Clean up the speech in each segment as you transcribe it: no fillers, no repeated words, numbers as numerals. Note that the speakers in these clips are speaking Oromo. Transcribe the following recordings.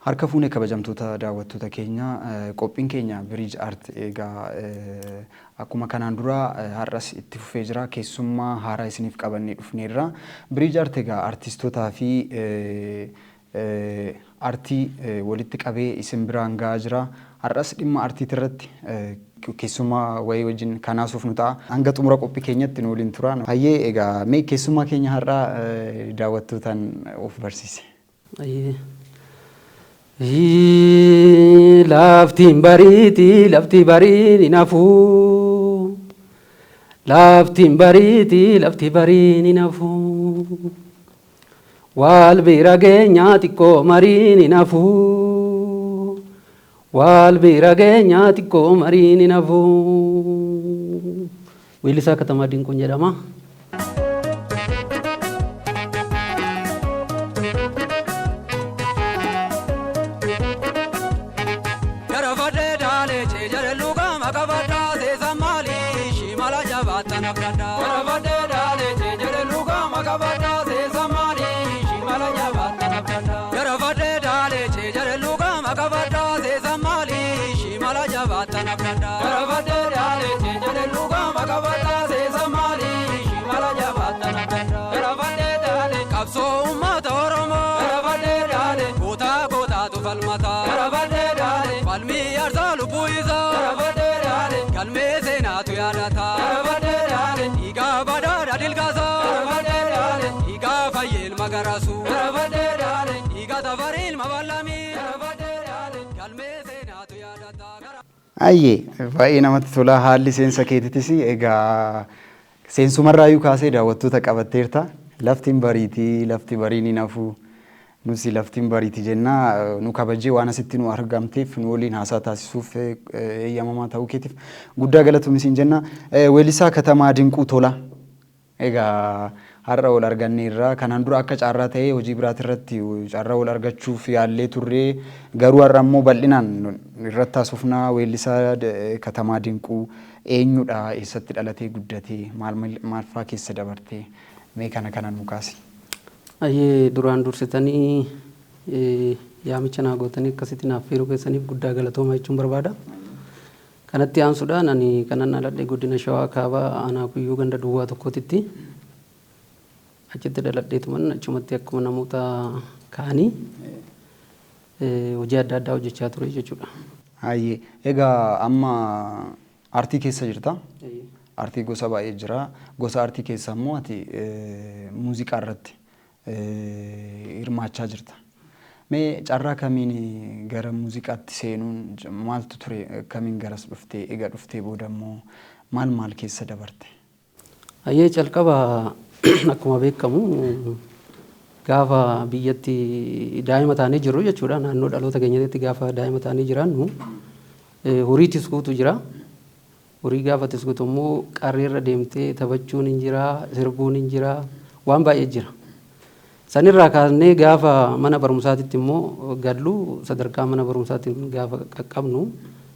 Harka fuune kabajamtoota daawwattoota keenya, qophiin keenya Biriij Art egaa akkuma kanaan dura har'as itti fufee jira. Keessummaa haaraa isiniif qabannee dhufneerra. Biriij Art egaa artiistootaa fi artii walitti qabee isin biraan ga'aa jira. Har'as dhimma artiitirratti keessummaa wayii wajjin kan haasofnu ta'a. Hanga xumura qophii keenyatti nu waliin turaa. Hayyee, egaa mee keessummaa keenya har'aa daawwattootaan of barsiise. Laftiin bariiti, lafti bariin hin hafu. Laftiin bariiti, lafti bariin hin hafu. Wal bira geenyaa xiqqoo mariin hin hafu. Wal bira geenyaa xiqqoo mariin hin hafu. Weellisaa Katamaa Dinquun jedhama. Qabsoo uummata Oromoo gootaa gootaatu falmata. Falmii aarsaa lubbuu isaa galmee seenaatu yaadata. Dhiigaa badaadha dilgaasa, dhiigaa fayyee ilma garasu, dhiigaa tafarii ilma bal'amii galmee seenaatu yaadata. Ayyee, baay'ee namatti tola haalli seensa keetitis. Egaa seensumarraayyuu kaasee daawwattoota qabatteerta. Laftiin bariitii, lafti bariin hin hafu. Nusi laftiin bariiti jenna. Nu kabajee waan asitti nu argamteef, nu waliin haasaa taasisuuf eeyyamamaa ta'uu keetiif guddaa galatoomi siin jenna. Weellisaa Katamaa Dinquu Tola. Egaa har'a wal arganneerra. Kanaan dura akka carraa ta'ee hojii biraatirratti carraa wal argachuuf yaallee turre. Garuu har'a immoo bal'inaan irratti haasofnaa. Weellisaa Katamaa Dinquu eenyudha? Eessatti dhalatee guddatee? Maal maal fa'aa keessa dabartee? Mee kana kana nu kaasi. Ayyee, duraan dursitanii yaamicha naa gootanii akkasitti naaf feeruu keessaniif guddaa galatooma jechuun barbaada. Kanatti aansuudhaan, ani kanan dhaladhe godina Shawaa Kaabaa, aanaa Kuyyuu, ganda duwwaa tokkootitti. Achitti dhaladheetuman achumatti akkuma namoota kaanii hojii adda addaa hojjechaa ture jechuudha. Hayyee, egaa amma artii keessa jirta. Artii gosa baay'ee jira. Gosa artii keessa immoo ati muuziqaa irratti hirmaachaa jirta. Mee carraa kamiin gara muuziqaatti seenuun maaltu ture? Kamiin garas dhuftee? Egaa dhuftee booda immoo maal maal keessa dabarte? Hayyee, calqaba akkuma beekamu gaafa biyyatti daa'ima taanee jirru jechuudha, naannoo dhaloota keenyatti gaafa daa'ima taanee jiraannu horii tiskuutu jira. Horii gaafa tiskutu immoo qarreerra deemtee taphachuun hin jira, sirbuun hin jira, waan baay'ee jira. Sanirraa kaasnee gaafa mana barumsaatitti immoo gallu, sadarkaa mana barumsaatti gaafa qaqqabnu,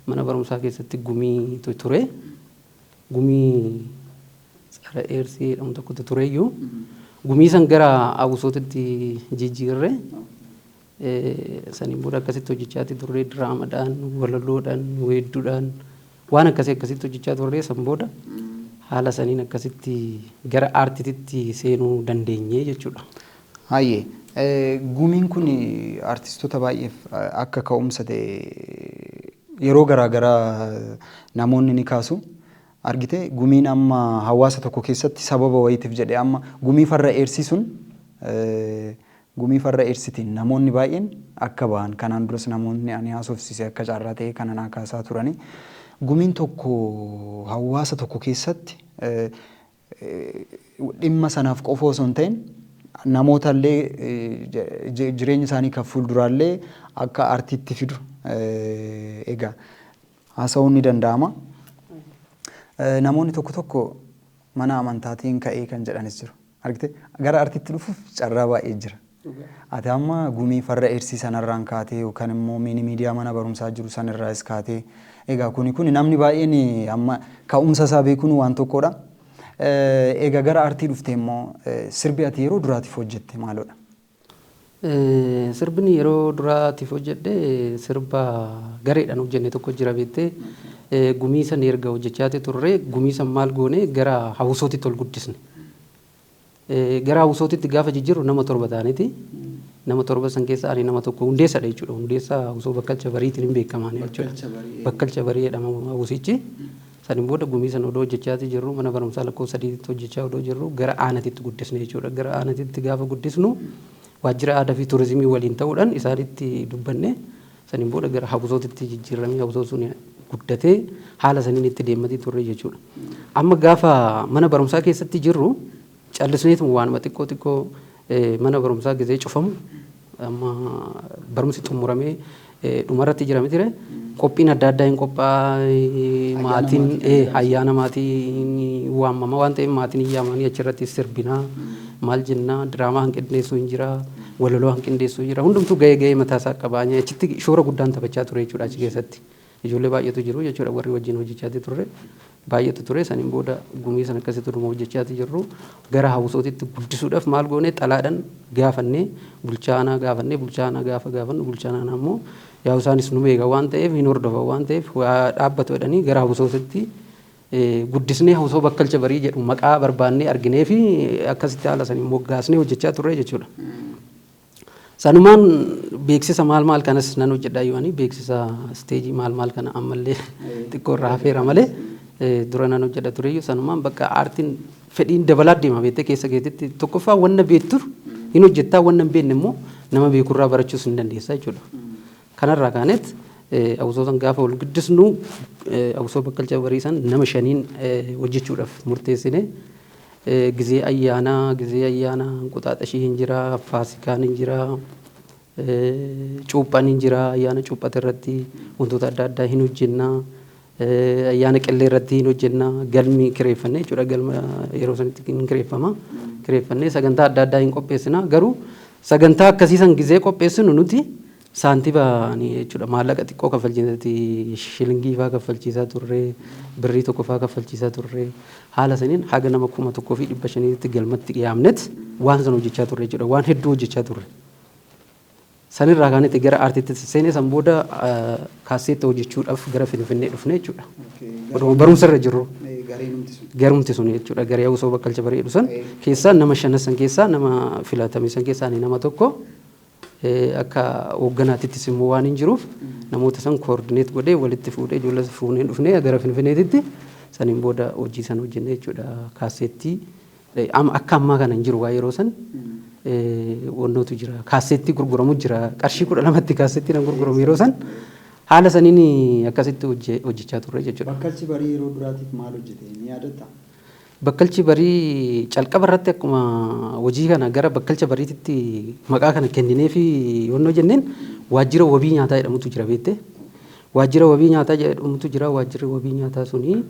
mana barumsaa keessatti gumiitu ture. Gumii tsara eersii jedhamu tokkotu tureyyuu, gumii san gara awusootitti jijjiirre. Saniin booda akkasitti hojjechaati turre, diraamadhaan, walaloodhaan, weedduudhaan, waan akkasii akkasitti hojjechaa turre. San booda haala saniin akkasitti gara aartiitti seenuu dandeenye jechuudha. Hayyee, gumiin kun artistoota baay'eef akka ka'umsa ta'e yeroo garaa garaa namoonni ni kaasu. Argite, gumiin amma hawaasa tokko keessatti sababa wayiitiif jedhee, amma gumii farra eersii sun, gumii farra eersitiin namoonni baay'een akka bahan kanaan duras namoonni ani haasofsiise akka carraa ta'e kana naa kaasaa turani. Gumiin tokko hawaasa tokko keessatti dhimma sanaaf qofa osoo hin ta'in namoota illee jireenya isaanii kan fuulduraallee akka artiitti fidu egaa haasa'uun ni danda'ama. Namoonni tokko tokko mana amantaatiin ka'ee kan jedhanis jiru. Argite, gara artiitti dhufuuf carraa baay'ee jira. Ati amma gumii farra eersii sanarraan kaatee yookaan immoo miini miidiyaa mana barumsaa jiru sanirraas kaatee, egaa kuni namni baay'een amma ka'umsa isaa beekuun waan tokkodha. Egaa gara artii dhuftee immoo sirbi ati yeroo duraatiif hojjette maalodha? Sirbini yeroo duraatiif hojjedhe sirba gareedhaan hojjenne tokko jira beektee, gumii san erga hojjechaa turre, gumii san maal goone, gara hawwisootitti ol guddisne. Gara hawwisootitti gaafa jijjiirru nama 7 ta'aniiti. Nama 7 san keessa ani nama tokko hundeessadha jechuudha. Hundeessaa hawwisoo Bakkalcha Bariitiin hin beekamaan jechuudha. Bakkalcha Barii jedhama hawwisichi. Saniin booda gumii sana odoo hojjechaa jirru, mana barumsaa lakkoofsa 3tti hojjechaa odoo jirru, gara aanatitti guddisne jechuudha. Gara aanatitti gaafa guddisnu waajjira aadaa fi turizimii waliin ta'uudhaan isaanitti dubbanne. Saniin booda gara hawwisootitti jijjiiramee, hawwisoo sun guddatee haala saniin itti deematii turre jechuudha. Amma gaafa mana barumsaa keessatti jirru callisneetuma waanuma xiqqoo xiqqoo, mana barumsaa gizee cufamu, amma barumsi xumuramee dhumarratti jira miti, qophiin adda addaa hin qophaa'a, maatiin ayyaana maatii waamama waan ta'eef maatiin hin yaamanii, achirratti sirbinaa, maal jennaa, diraamaa hanqindeessuu hin jira, walaloo hanqindeessuu jira, hundumtuu gahee gahee mataa isaa qaba. Achitti shoora guddaan taphachaa ture jechuudha. Achi keessatti ijoollee baay'eetu jiru jechuudha, warri wajjin hojjechaa turre baay'eetu ture. Saniin booda gumii sana akkasitti dhuma hojjechaa jirru gara hawwisootitti guddisuudhaaf maal goone, xalaadhaan gaafannee, bulchaanaa gaafannee, bulchaanaa gaafa gaafannu, bulchaanaan ammoo yaa'u isaanis nu beeka waan ta'eef, hin hordofan waan ta'eef, waa dhaabbatu jedhanii gara hawwisootitti guddisnee, hawwisoo Bakkalcha Barii jedhu maqaa barbaannee arginee fi akkasitti haala saniin moggaasnee hojjechaa turre jechuudha. Sanumaan beeksisa maal maal kanas nan hojjedha yooni, beeksisa isteejii maal maal kana ammallee xiqqoo irraa hafeera malee dura nan hojjedha tureyyuu. Sanumaan bakka aartiin fedhiin dabalaa deema beektee keessa keetitti. Tokkoffaa wanna beektu hin hojjettaa, wanna hin beekne immoo nama beekurraa barachuus hin dandeessa jechuudha. Kanarraa kaaneet hawwisoo san gaafa ol guddisnu, hawwisoo Bakkalcha Barii san nama 5n hojjechuudhaaf murteessine. Gizee ayyaanaa Inquxaaxashii hin jira, Faasikaan hin jira, cuuphaan hin jira, ayyaana cuuphate irratti wantoota adda addaa hin hojjennaa. Ayyaana qillee irratti hin hojjennaa, galmi kireeffannee jechuudha, galma yeroo sanitti hin kireeffama. Kireeffannee sagantaa adda addaa hin qopheessina. Garuu sagantaa akkasii san gizee qopheessinu nuti saantiba jechuudha, maallaqa xiqqoo kaffalchiisati, shilingii faa kaffalchiisaa turre, birrii 1 faa kaffalchiisaa turre. Haala saniin haga nama 1500tti galmatti dhiyaamnet waan san hojjechaa turre jechuudha, waan hedduu hojjechaa turre. Sanirraa kaanitti gara aartiitti seenee, san booda kaaseetta hojjechuudhaaf gara Finfinnee dhufne jechuudha. Oduma barumsa irra jirru. Garumti sun jechuudha. Garee hawwisoo Bakkalcha Barii jedhu san keessaa nama shanan san keessaa, nama filatame san keessaa ani nama tokko, akka hoogganaatittis immoo waan hin jiruuf, namoota san coordinate godhee walitti fuudhee, ijoollee fuunee dhufnee gara Finfinneetitti. Saniin booda hojii san hojjenne jechuudha. Kaaseettii akka ammaa kana hin jiru, waa yeroo san wannootu jira, kaaseettii gurguramu jira, qarshii 12tti kaaseettii nan gurguramu yeroo san. Haala saniin akkasitti hojjechaa turre jechuudha. Bakkalchi Barii yeroo duraatiif maal hojjete ni yaadatta? Bakkalchi Barii calqaba irratti akkuma hojii kana gara Bakkalcha Bariititti maqaa kana kenninee fi yonnoo jenneen, waajjira wabii nyaataa jedhamutu jira beektee. Waajjira wabii nyaataa jedhamutu jira. Waajjirri wabii nyaataa suni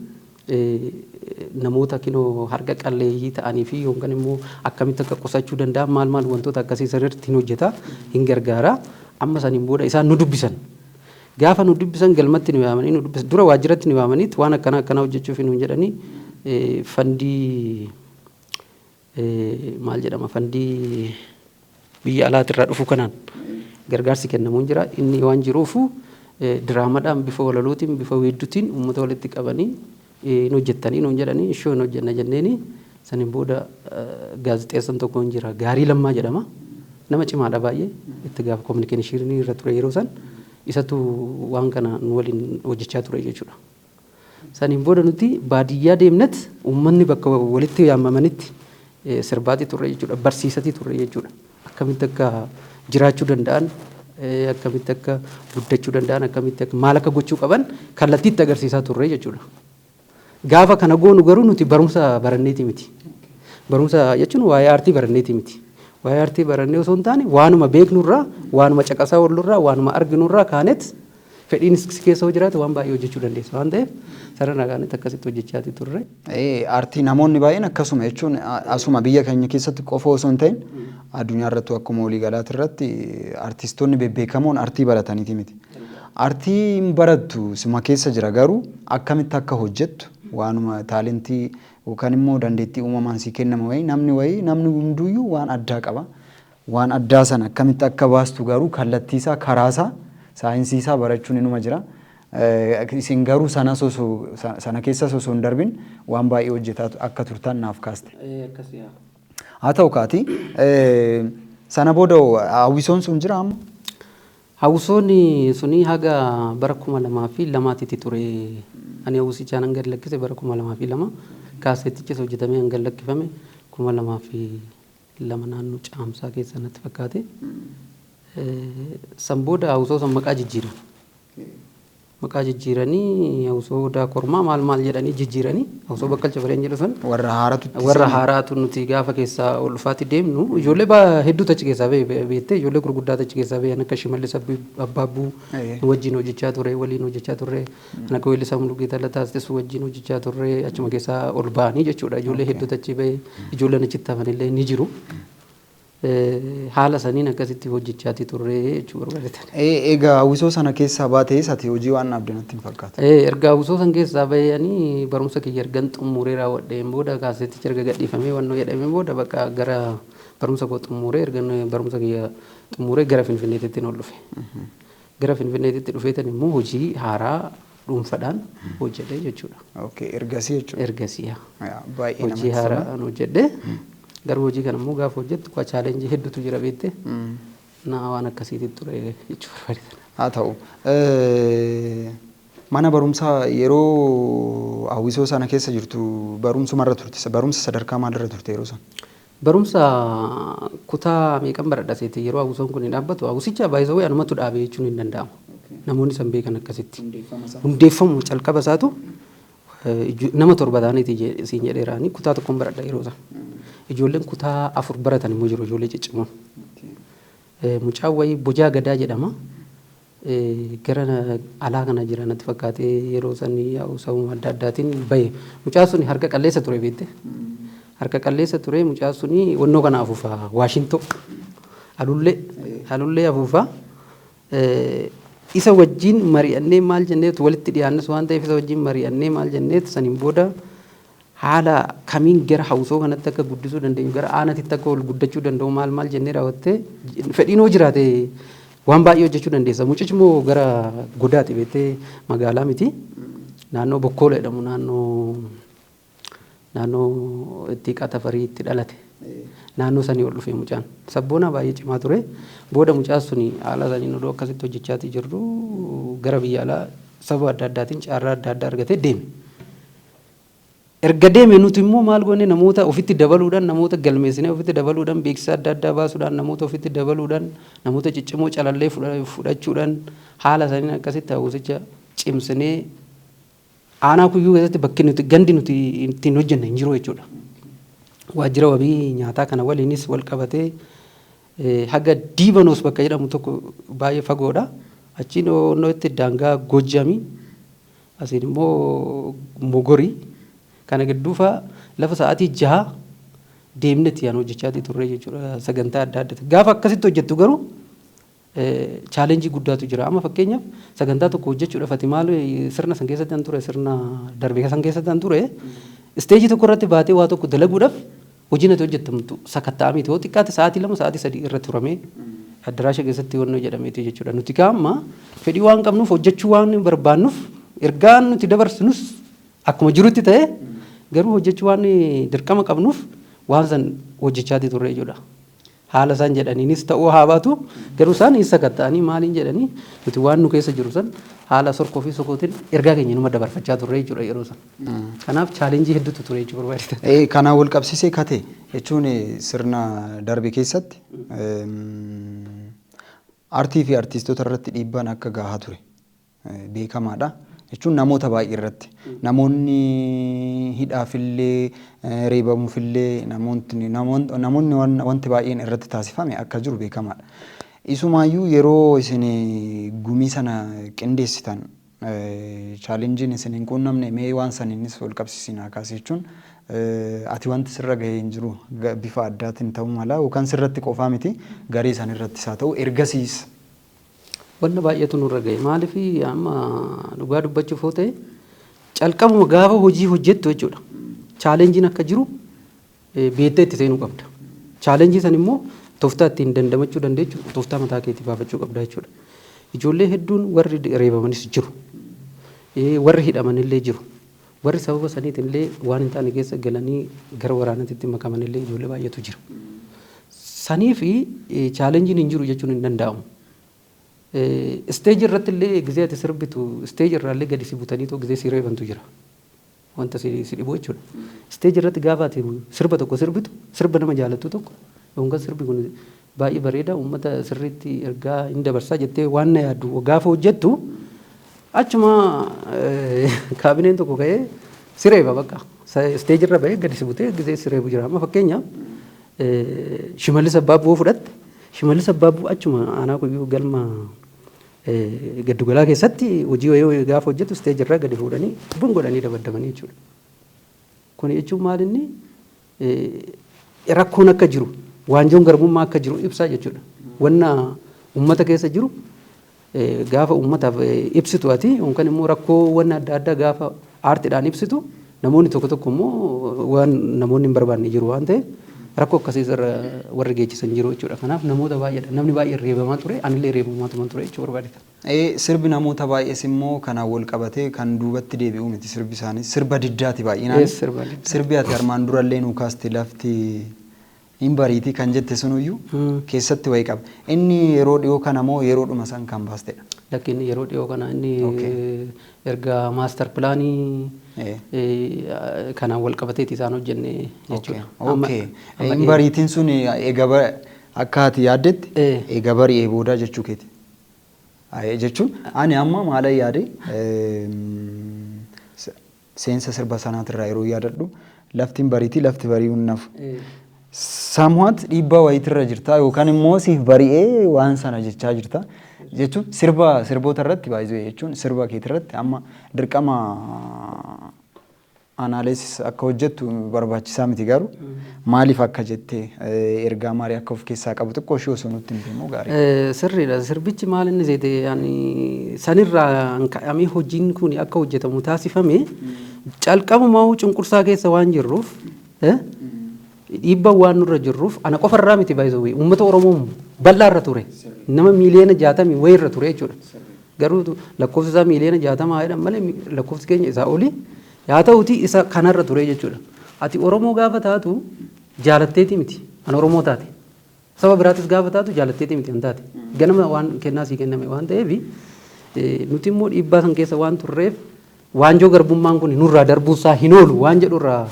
namoota kinoo harka qalleeyyii ta'anii fi yookaan immoo akkamitti akka qusachuu danda'an maal maal wantoota akkasii sirriitti hin hojjeta, hin gargaara. Amma saniin booda isaan nu dubbisan. Gaafa nu dubbisan galmatti nu yaamanii nu dubbisan. Dura waajjiratti nu yaamaniit waan akkana akkanaa hojjechuuf nuun jedhanii, fandii maal jedhama, fandii biyya alaatirraa dhufu kanaan gargaarsi kennamuun jira. Inni waan jiruufu diraamadhaan, bifa walalootiin, bifa weedduutiin uummata walitti qabanii hin hojjettanii nuun jedhanii, ishoo hin hojjenna jenneeni. Saniin booda gaazexeessan tokko hin jira, Gaarii Lammaa jedhama. Nama cimaadha baay'ee, itti gaafa communicationii irra ture yeroo san, isatu waan kana nu waliin hojjechaa ture jechuudha. Saniin booda nuti baadiyyaa deemnet uummanni bakka walitti yaamamanitti sirbaatii turre jechuudha. Barsiisatii turre jechuudha. Akkamitti akka jiraachuu danda'an, akkamitti akka guddachuu danda'an, akkamitti akka maal akka gochuu qaban kallattiitti agarsiisaa turre jechuudha. Gaafa kana goonu garuu nuti barumsa baranneeti miti. Barumsa jechuun waa'ee aartii baranneeti miti. Waa'ee aartii barannee osoo hin taane, waanuma beeknurraa, waanuma caqasaa ollurraa, waanuma arginurraa kaanet, fedhiin si keessa hoo jiraate waan baay'ee hojjechuu dandeessa waan ta'eef, sarara kaanet akkasitti hojjechaati turre. Aartii namoonni baay'een akkasuma jechuun, asuma biyya keenya keessatti qofa osoo hin ta'in, addunyaa irratti akkuma waliigalaati irratti artistoonni bebbeekamoon aartii barataniiti miti. Aartiin barattu suma keessa jira, garuu akkamitti akka hojjettu waanuma talentii yookaan immoo dandeettii uumamaan sii kennama wayii, namni wayii, namni hunduyyuu waan addaa qaba. Waan addaa sana akkamitti akka baastu garuu kallattii isaa, karaa isaa, saayinsii isaa barachuun inuma jira. Isin garuu sana osoo sana keessa osoo hin darbin waan baay'ee hojjetaa akka turtan naaf kaaste. Akkas yaa. Haa ta'u kaati sana booda hawwisoon sun jira amma? Hawwisoon suni haga bara 2002tti ture. Ani hawwisichaan hanga lakkise bara 2002, kaaseettichis hojjetamee hanga lakkifame 2002 naannoo Caamsaa keessa natti fakkaate. San booda hawwisoo san maqaa jijjiiran. Maqaa jijjiiranii hawwisoo Odaa Kormaa maal maal jedhanii jijjiiranii hawwisoo Bakkalcha Bareen jedhu sun Warra haaratu itti warra haaraatu. Nuti gaafa keessaa ol dhufaatti deemnu ijoollee hedduutu achi keessaa ba'e, beektee, ijoollee gurguddaatu achi keessaa ba'e, akka Shimallis Abbaabbuu nu wajjin hojjechaa ture, waliin hojjechaa turre, kan akka Weellisaa Mulugeetaa Lataas wajjin hojjechaa turre, achuma keessaa ol ba'anii jechuudha. Ijoollee hedduutu achi ba'e, ijoolleen achitti hafanillee ni jiru. Haala saniin akkasitti hojjechaati turre jechuu barbaadetan. Egaa hawwisoo sana keessaa baatees ati hojii waan dhaabde natti hin fakkaatu. Erga hawwisoo san keessaa bahanii barumsa kiyya ergan xumuree raawwadheen booda, kaaseetichi erga gadhiifamee wannoo jedhameen booda, bakka gara barumsa koo xumuree, erga barumsa kiyya xumuree gara Finfinneetitti ol dhufe. Gara Finfinneetitti dhufeetan immoo hojii haaraa dhuunfaadhaan hojjedhe jechuudha. Okay, ergasii jechuudha. Ergasii yaa. Yaa, baay'ee Hojii namatti tola. haaraan hojjedhe. Garuu hojii kana immoo gaafa hojjettu kwa challenge hedduutu jira, beekte. Na waan akkasiitti ture jechuu barbaadetan. Haa ta'u. Mana barumsaa yeroo hawwisoo sana keessa jirtu barumsumarra turte. Barumsa sadarkaa maalirra turte yeroo sana? Barumsa kutaa meeqan baradha seete yeroo hawwisoon kun hin dhaabbatu? Hawwisicha baay'isawee anumatu dhaabe jechuun hin danda'amu. Namoonni san beekan akkasitti. Hundeeffamu calqaba isaatu nama 7 ta'aniiti siin jedheeraani, kutaa tokkoon baradha yeroo sana. Ijoolleen kutaa 4 baratan immoo jiru, ijoollee ciccimoon. Mucaan wayii Bojaa Gadaa jedhama. Gara alaa kana jira natti fakkaatee, yeroo sanii yaa'u sababa adda addaatiin bahe. Mucaan suni harka qalleessa ture, beekte. Harka qalleessa ture mucaan suni. Wannoo kana afuufa, waashintoo. Alullee alullee afuufa. Isa wajjin mari'annee maal jenneetu, walitti dhiyaannas waan ta'eef isa wajjin mari'annee maal jenneetu, saniin booda haala kamiin gara hawwisoo kanatti akka guddisuu dandeenyu, gara aanatitti akka ol guddachuu danda'u maal maal jennee raawwattee, fedhiin hoo jiraate waan baay'ee hojjechuu dandeessa. Mucichi immoo gara godaati, beektee, magaalaa miti. Naannoo Bokkoola jedhamu, naannoo itti Qatafarii itti dhalate. Naannoo sanii ol dhufe mucaan. Sabboonaa baay'ee cimaa ture. Booda mucaan suni haala saniin odoo akkasitti hojjechaatii jirru gara biyya alaa sababa adda addaatiin carraa adda addaa argatee deeme. Erga deeme nuti immoo maal goone? Namoota ofitti dabaluudhaan, namoota galmeessinee ofitti dabaluudhaan, beeksisa adda addaa baasuudhaan, namoota ofitti dabaluudhaan, namoota ciccimoo calallee fudhachuudhaan, haala saniin akkasitti hawwisicha cimsinee aanaa Kuyyuu keessatti bakki nuti gandi nuti ittiin hojjenne hin jiru jechuudha. Waajjira wabii nyaataa kana waliinis wal qabatee haga Diibanoos bakka jedhamu tokko baay'ee fagoodha. Achiin itti daangaa Gojjamii, asiin immoo Mogorii kana gidduu fa'aa lafa sa'aatii 6 deemnetti yaan hojjechaatii turre jechuudha sagantaa adda addaa. Gaafa akkasitti hojjettu garuu challenge guddaatu jira. Amma fakkeenyaaf sagantaa tokko hojjechuudhaaf ati maal, sirna san keessatti an ture, sirna darbe san keessatti an ture, stage tokko irratti baatee waa tokko dalaguudhaaf hojiin ati hojjettamtu sakatta'amee yoo xiqqaate sa'aatii 2, sa'aatii 3 irra turamee addaraasha keessatti wannoo jedhameeti jechuudha. Nuti amma fedhii waan qabnuuf, hojjechuu waan barbaannuuf, ergaan nuti dabarsinus akkuma jirutti ta'e, garuu hojjechuu waan dirqama qabnuuf waan san hojjechaati turre jechuudha. Haala isaan jedhaniinis ta'uu haa baatu, garuu isaan hin sakatta'anii maaliin jedhanii, nuti waan nu keessa jiru san haala sorkoo fi sokootiin ergaa keenya numa dabarfachaa turre jechuudha yeroo san. Kanaaf challenge hedduutu ture jechuu barbaade. Kanaan wal qabsiisee kate jechuun sirna darbe keessatti aartii fi artiistota irratti dhiibbaan akka gahaa ture beekamaadha. Jechuun namoota baay'ee irratti namoonni hidhaafillee reebamuufillee namoonni wanti baay'een irratti taasifame akka jiru beekamaadha. Isumaayyuu yeroo isin gumii sana qindeessitan challengeiin isin hin quunnamne, mee waan saniinis wal qabsiisinaa kaase, jechuun ati wanti sirra gahee hin jiru bifa addaatiin ta'uu mala yookaan sirratti qofaa miti, garee san irrattis haa ta'u ergasiis. Wanna baay'eetu nurra gahe. Maaliif, amma dhugaa dubbachuuf yoo ta'e, calqabuma gaafa hojii hojjettu jechuudha. Challengeiin akka jiru beektee itti seenuu qabda. Challenge san immoo Tooftaa ittiin dandamachuu dandeechu tooftaa mataa keetii baafachuu qabda jechuudha. Ijoollee hedduun warri reebamanis jiru. Warri hidhamanillee jiru. Warri sababa saniitiin illee waan hin taane keessa galanii gara waraanaatti makamanillee ijoollee baay'eetu jira. Sanii fi challengeiin hin jiru jechuun hin danda'amu. Stage irratti illee gizee ati sirbitu stage irraa illee gadi si butaniitoo gizee si reebantu jira. Wanta si dhibu jechuudha. Stage irratti gaafa ati sirba tokko sirbitu, sirba nama jaalattu tokko yookaan sirbi kun baay'ee bareeda, uummata sirriitti ergaa hin dabarsaa jettee waan na yaaddu gaafa hojjettu, achuma kaabineen tokko ka'ee si reeba bakka. Stage irra ba'ee gadi si butee gizee si reebu jira. Amma fakkeenyaaf Shimallis Abbaabbuu fudhatte, Shimallis Abbaabbuu achuma aanaa Kuyyuu galma gaddugalaa keessatti hojii wayii gaafa hojjetu stage irraa gadi fuudhanii bun godhanii dabaddabanii jechuudha. Kun jechuun maal, inni rakkoon akka jiru, waanjoon garbummaa akka jiru ibsaa jechuudha. Wanna uummata keessa jiru gaafa uummataaf ibsitu ati yookaan immoo rakkoo wanna adda addaa gaafa aartiidhaan ibsitu, namoonni tokko tokko immoo waan namoonni hin barbaanne jiru waan ta'eef rakkoo akkasii irra warri geessisan jiru jechuudha. Kanaaf namoota baay'eedha. Namni baay'een reebamaa ture, anillee reebamaa ture jechuu barbaadeta. Sirbi namoota baay'ees immoo kanaan wal qabatee kan duubatti deebi'u miti, sirbi isaanii sirba diddaati baay'inaan. Sirba diddaa. Sirbi ati armaan durallee nuu kaaste, lafti hin bariitii kan jette sunuyyuu keessatti wayii qaba. Inni yeroo dhiyoo kana moo yeroodhuma san kan baastedha? Lakki, inni yeroo dhiyoo kana, inni erga master planii kanaan wal qabateeti isaan hojjenne jechuudha. Okay. Hin bariitiin sun eega akka ati yaaddetti eega bari'ee booda jechuu keeti. Jechuun ani amma maala yaade, seensa sirba sanaatirraa yeroo yaadadhu, lafti hin bariitii, lafti bari'uun hin nafu. Somewhat dhiibbaa wayiitirra jirta yookaan immoo siif bari'ee waan sana jechaa jirta. Jechuun sirba sirboota irratti baay'ee, jechuun sirba keetirratti amma dirqama analysis akka hojjettu barbaachisaa miti, garuu maaliif akka jette, ergaa maalii akka of keessaa qabu xiqqoo ishee osoo nutti hin himu gaarii. Sirriidha. Sirbichi maal inni seete, ani sanirraa ka'amee hojiin kun akka hojjetamu taasifame. Calqabumaa cunqursaa keessa waan jirruuf, dhiibbaan waan nurra jirruuf, ana qofarraa miti, baay'isuu uummata Oromoo bal'aarra ture, nama 60 miiliyoona wayiirra ture jechuudha. Garuu lakkoofsi isaa 60 miiliyoona jedhan malee lakkoofsi keenya isaa olii haa ta'uti, isa kanarra ture jechuudha. Ati Oromoo gaafa taatu jaalatteeti miti an Oromoo taate. Saba biraatis gaafa taatu jaalatteeti miti an taate. Ganama waan kennaa sii kenname waan ta'eef, nuti immoo dhiibbaa san keessa waan turreef, waanjoo garbummaan kun nurraa darbuusaa hin oolu waan jedhurraa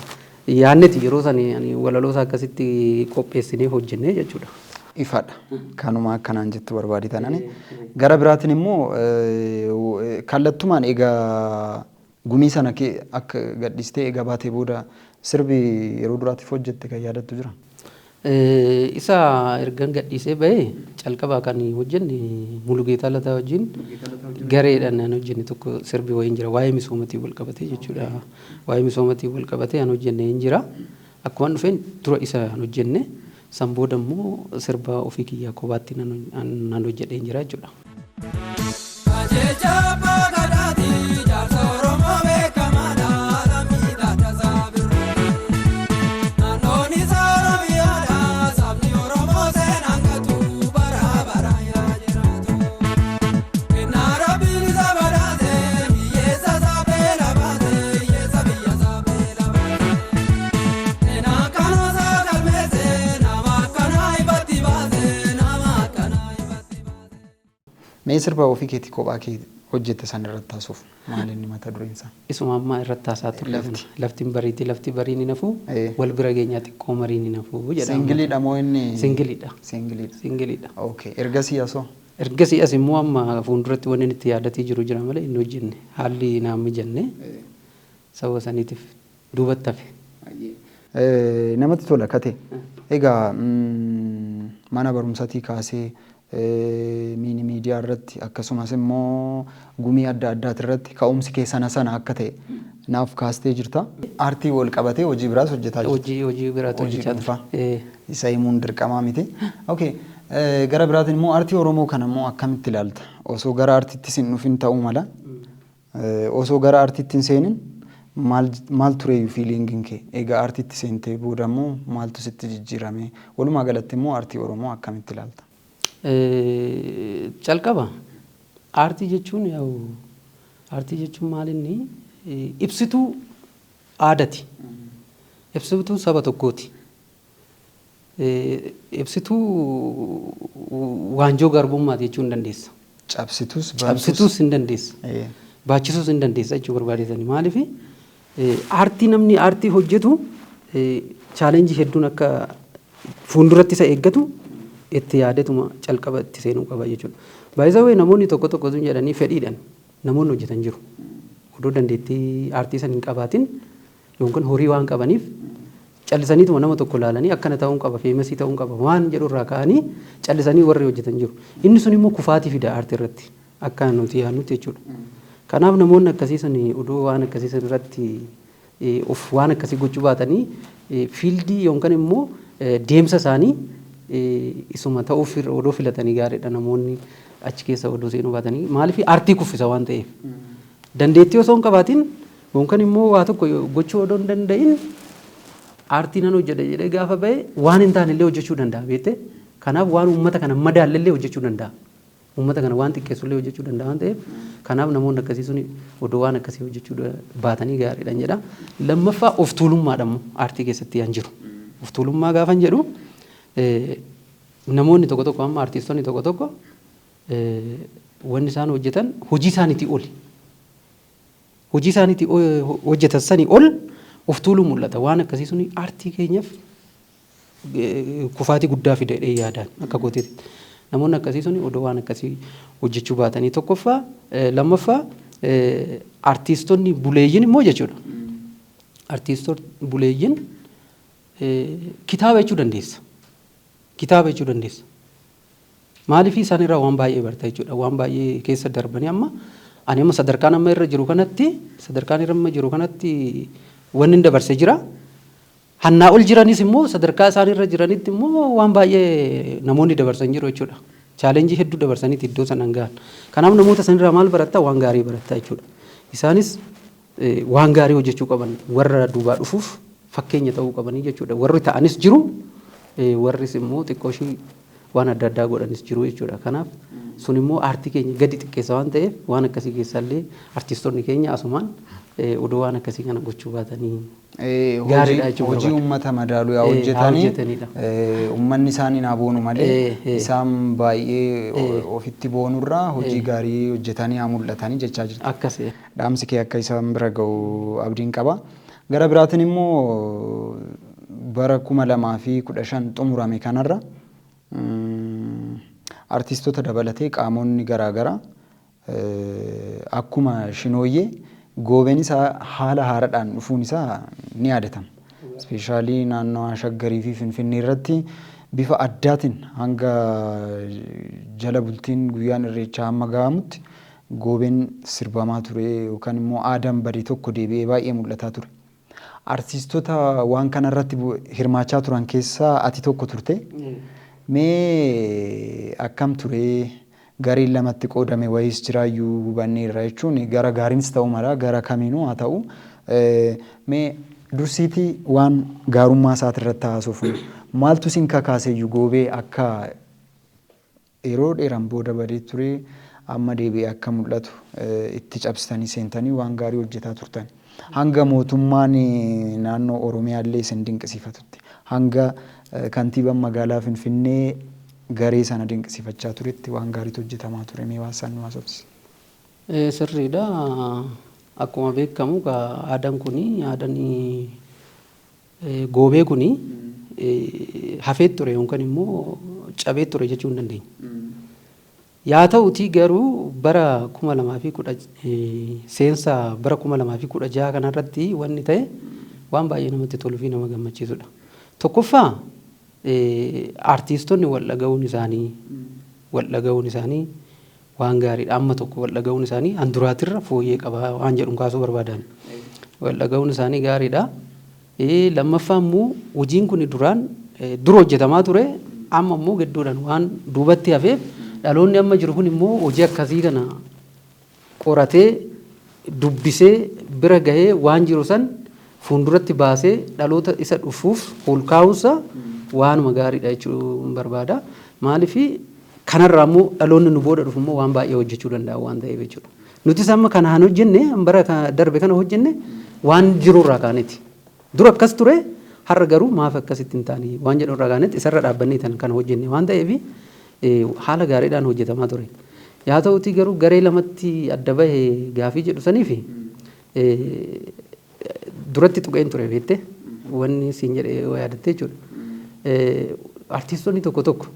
yaanneti yeroo sani ani walaloosaa akkasitti qopheessinee hojjennee jechuudha. Ifadha. Kanuma akkanaan jettu barbaade tanani. Gara biraatiin immoo kallattumaan egaa gumii sana akka gadhiistee egaa baatee booda sirbi yeroo duraatiif hojjette kan yaadattu jira? Isa ergan gadhiisee bahee calqabaa kan hojjenne Mulugeetaa Lataa wajjin gareedhaan an hojjenne tokko sirbi wayiin jira, waa'ee misoomatiin wal qabatee jechuudha. Waa'ee misoomatiin wal qabatee an hojjenne hin jira. Akkuma dhufeen dura isa an hojjenne, san booda immoo sirba ofii kiyyaa kophaatti nan hojjedhee hin jira jechuudha. Qajeelcha abbaa gadaati, jaarsa Oromoo beekamaadha, lammii Taaddasaa Birruu. Naannoon isaa Oromiyaadha, sabni Oromoo seenaan gatu bara baraan yaa jiraatu. Kennaa Rabbiin isa badhaase, hiyyeessa isaa beela baase, hiyyeessa biyya isaa beela baase. Seenaan kanoosaa galmeesse, nama akkanaa ifatti baase, nama akkanaa ifatti baase. Mee sirba ofii keetii kophaa kee hojjette san irratti haasuuf, maal inni mata dureen isaa? Isuma ammaa irratti haasaa turre Lafti. kana. Lafti hin bariiti, lafti bariin hin hafu, wal bira geenyaa xiqqoo mariin hin hafu jedhama. Singleiidha moo inni? Singleiidha. Singleiidha. Singleiidha. Okay. Ergasii asoo? Ergasii as immoo amma fuulduratti wanni inni itti yaadatii jiru jira malee hin hojjenne. Haalli naan mijanne, sababa saniitiif duubatti hafe. Namatti tola kate. Egaa mana barumsaatii kaasee miini miidiyaa irratti, akkasumas immoo gumii adda addaati irratti ka'umsi kee sana sana akka ta'e naaf kaastee jirta. Aartii wal qabatee hojii biraas hojjetaa jirta. Hojii biraatu Hojii hojjechaa dhuunfaa. ture. Isa himuun dirqamaa miti. Okay. Gara biraatiin immoo aartii Oromoo kana immoo akkamitti ilaalta? Osoo gara aartiittis hin dhufin ta'uu mala. Osoo gara aartiitti hin seenin Maal maal tureyyuu feelingiin kee? Egaa aartiitti seentee booda immoo maaltu sitti jijjiirame? Walumaa galatti immoo aartii Oromoo akkamitti ilaalta? Calqaba aartii jechuun yaa'u, aartii jechuun maal inni ibsituu aadaati. Ibsituu saba tokkooti. Ibsituu waanjoo garbummaati jechuu hin dandeessa. Cabsituus. Cabsituus hin dandeessa. Baachisuus hin dandeessa jechuu barbaadetani. Maaliif, aartii namni aartii hojjetu challenge hedduun akka fuulduratti isa eeggatu itti yaadetuma calqaba itti seenuu qaba jechuudha. Baay'isawee namoonni tokko tokko sun jedhanii fedhiidhaan namoonni hojjetan jiru. Odoo dandeettii aartii san hin qabaatin yookaan horii waan qabaniif callisaniituma nama tokko ilaalanii akkana ta'uun qaba, famous ta'uun qaba waan jedhu irraa ka'anii callisanii warri hojjetan jiru. Inni sun immoo kufaatii fida aartii irratti akka nuti yaadnutti jechuudha. Kanaaf namoonni akkasii sun odoo waan akkasii sun irratti of waan akkasii gochuu baatanii field yookaan immoo deemsa isaanii isuma ta'uuf odoo filatanii gaariidha, namoonni achi keessa odoo seenuu baatanii. Maaliif, aartii kuffisa waan ta'eef. Dandeettii osoo hin qabaatin yookaan immoo waa tokko gochuu odoo hin danda'in aartii nan hojjedha jedhee gaafa ba'e waan hin taane illee hojjechuu danda'a beektee. Kanaaf waan uummata kana madaalle illee hojjechuu danda'a. Uummata kana waan xiqqeessu illee hojjechuu danda'a waan ta'eef, kanaaf namoonni akkasii sun odoo waan akkasii hojjechuu baatanii gaariidha jedha. Lammaffaa, of tuulummaadha immoo aartii keessatti yan jiru. Of tuulummaa gaafan jedhu, namoonni tokko tokko amma aartistoonni tokko tokko wanni isaan hojjetan hojii isaaniitii oli. Hojii isaaniitii hojjetan sanii ol of tuuluu mul'ata. Waan akkasii suni aartii keenyaaf kufaatii guddaa fida jedhee yaadaan akka gooteetti. Namoonni akkasii suni odoo waan akkasii hojjechuu baatanii tokkoffaa, lammaffaa artiistonni buleeyyiin immoo jechuudha. Artiistonni buleeyyiin kitaaba jechuu dandeessa. Kitaaba jechuu dandeessa. Maaliif, isaan irraa waan baay'ee barta jechuudha. Waan baay'ee keessa darbanii amma ani amma sadarkaan amma irra jiru kanatti, sadarkaan irra amma jiru kanatti wanni hin dabarse jira. Hannaa ol jiranis immoo sadarkaa isaan irra jiranitti immoo waan baay'ee namoonni dabarsan jiru jechuudha. Challenge hedduu dabarsaniiti iddoo sanaan gahan. Kanaaf namoota sanirraa maal baratta? Waan gaarii baratta jechuudha. Isaanis waan gaarii hojjechuu qaban, warra duubaa dhufuuf fakkeenya ta'uu qabanii jechuudha. Warri ta'anis jiru, warris immoo xiqqoo ishii waan adda addaa godhanis jiru jechuudha. Kanaaf sun immoo aartii keenya gadi xiqqeessa waan ta'eef, waan akkasii keessallee artiistonni keenya asumaan odoo waan akkasii kana gochuu baatanii gaariidha jechuun hojii barbaada. Uummata madaaluu yaa Haa hojjetanii hojjetanidha. Uummanni isaanii naa boonu malee isaan baay'ee ofitti boonurraa hojii gaarii hojjetanii haa mul'atanii jechaa jirti. Akkasii. Dhaamsi kee akka isaan bira ga'u abdiin qaba. Gara biraatiin immoo bara 2015 xumurame kanarra artistoota dabalatee qaamonni garaagaraa akkuma Shinooyyee goobeen isaa haala haaraadhaan dhufuun isaa ni yaadatama. Especially naannoo Shaggarii fi Finfinnee irratti bifa addaatiin hanga jala bultiin guyyaan Irreechaa hamma gahamutti goobeen sirbamaa ture yookaan immoo aadaan bade tokko deebi'ee baay'ee mul'ataa ture. Artiistota waan kana irratti hirmaachaa turan keessaa ati tokko turte. Mee akkam ture? Gareen lamatti qoodame wayiis jiraayyuu hubanneerra jechuun gara gaariinis ta'uu mala, gara kamiinuu haa ta'u. Mee dursiitii waan gaarummaa isaati irratti haasofnu, maaltu isin kakaaseyyuu goobee akka yeroo dheeraan booda badee ture amma deebi'ee akka mul'atu itti cabsitanii seentanii waan gaarii hojjetaa turtan? Hanga mootummaan naannoo Oromiyaa illee isin dinqisiifatutti, hanga kantiibaan magaalaa Finfinnee garee sana dinqisiifachaa turetti waan gaariitu hojjetamaa ture. Mee waan isaan nu haasofsiisi. Sirriidha. Akkuma beekamu aadaan kuni, aadaan goobee kuni hafee ture yookaan immoo cabee ture jechuu hin dandeenya. Yaa ta'utii garuu bara 2010, seensa bara 2016 kanarratti wanni ta'e waan baay'ee namatti toluu fi nama gammachiisudha. Tokkoffaa, artiistonni wal dhaga'uun isaanii waan gaariidha. Amma tokko wal dhaga'uun isaanii handuraatirra fooyyee qaba waan jedhu kaasuu barbaadan. Wal dhaga'uun isaanii gaariidha. Lammaffaa immoo hojiin kun duraan dura hojjetamaa ture, amma immoo gidduudhaan waan duubatti hafeef dhaloonni amma jiru kun immoo hojii akkasii kana qoratee dubbisee Bira gahee waan jiru san fuulduratti baasee dhaloota isa dhufuuf ol kaa'uunsa waanuma gaariidha jechuun barbaada. Maaliif, kanarraa immoo dhaloonni nu booda dhufu immoo waan baay'ee hojjechuu danda'a waan ta'eef jechuudha. Nutis amma kana han hojjenne, bara darbe kana hojjenne, waan jirurraa kaaneeti. Dura akkas ture, har'a garuu maaf akkasitti hin taane waan jedhu irraa kaanetti isarra dhaabbannee tan kana hojjenne waan ta'eef haala gaariidhaan hojjetamaa ture. Yaa ta'utii garuu garee lamatti adda bahe gaafii jedhu saniif duratti tuqeen ture, beekte, wanni siin jedhe yoo yaadatte jechuudha. Artiistonni tokko tokko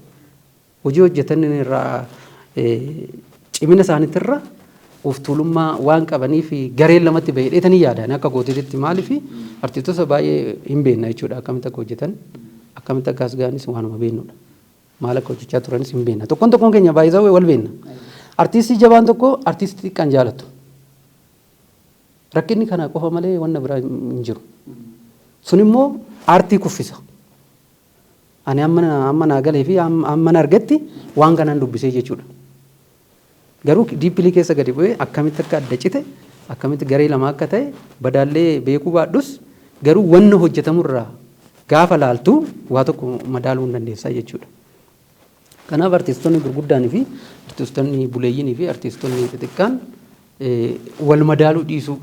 hojii hojjetan irraa cimina isaaniitirra of tuulummaa waan qabaniif gareen lamatti bahee dheetanii yaadan akka gooteetitti. Maaliif, artiistota baay'ee hin beekna jechuudha, akkamitti akka hojjetan, akkamitti akka as ga'anis waanuma beeknudha. Maal akka hojjechaa turanis hin beekna. Tokkoon tokkoon keenya baay'ee wal beekna. Artiistii jabaan tokko artiistii xiqqaan jaalatu. Rakkinni kana qofa malee wanna biraa hin jiru. Sun immoo aartii kuffisa. Ani amma amma naa galee fi amma na argetti waan kanaan dubbisee jechuudha. Garuu deeply keessa gadi bu'ee akkamitti akka adda cite, akkamitti garee lama akka ta'e badaallee beekuu baadhus, garuu wanna hojjetamurraa gaafa laaltu waa tokko madaaluu hin dandeessaa jechuudha. Kanaaf artiistonni gurguddaanii fi artiistonni buleeyyiinii fi artiistonni xixiqqaan wal madaaluu dhiisuu.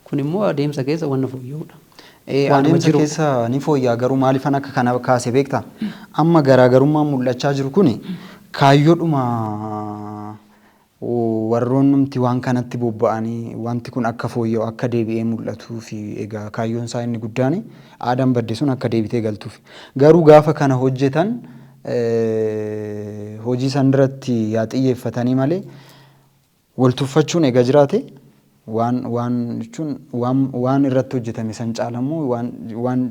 Kun immoo adeemsa keessa wanna fooyya'uudha. Waanuma Adeemsa jiru. keessa ni fooyya'a, garuu maaliifan akka kana kaase beektaa? Amma garaagarummaan mul'achaa jiru kuni kaayyoodhuma warroonnumti waan kanatti bobba'anii wanti kun akka fooyya'u, akka deebi'ee mul'atuu fi egaa kaayyoon isaa inni guddaan aadaan badde sun akka deebitee galtuuf. Garuu gaafa kana hojjetan hojii san irratti yaa xiyyeeffatanii malee wal tuffachuun egaa jiraate waan jechuun waan irratti hojjetame san caalammoo waan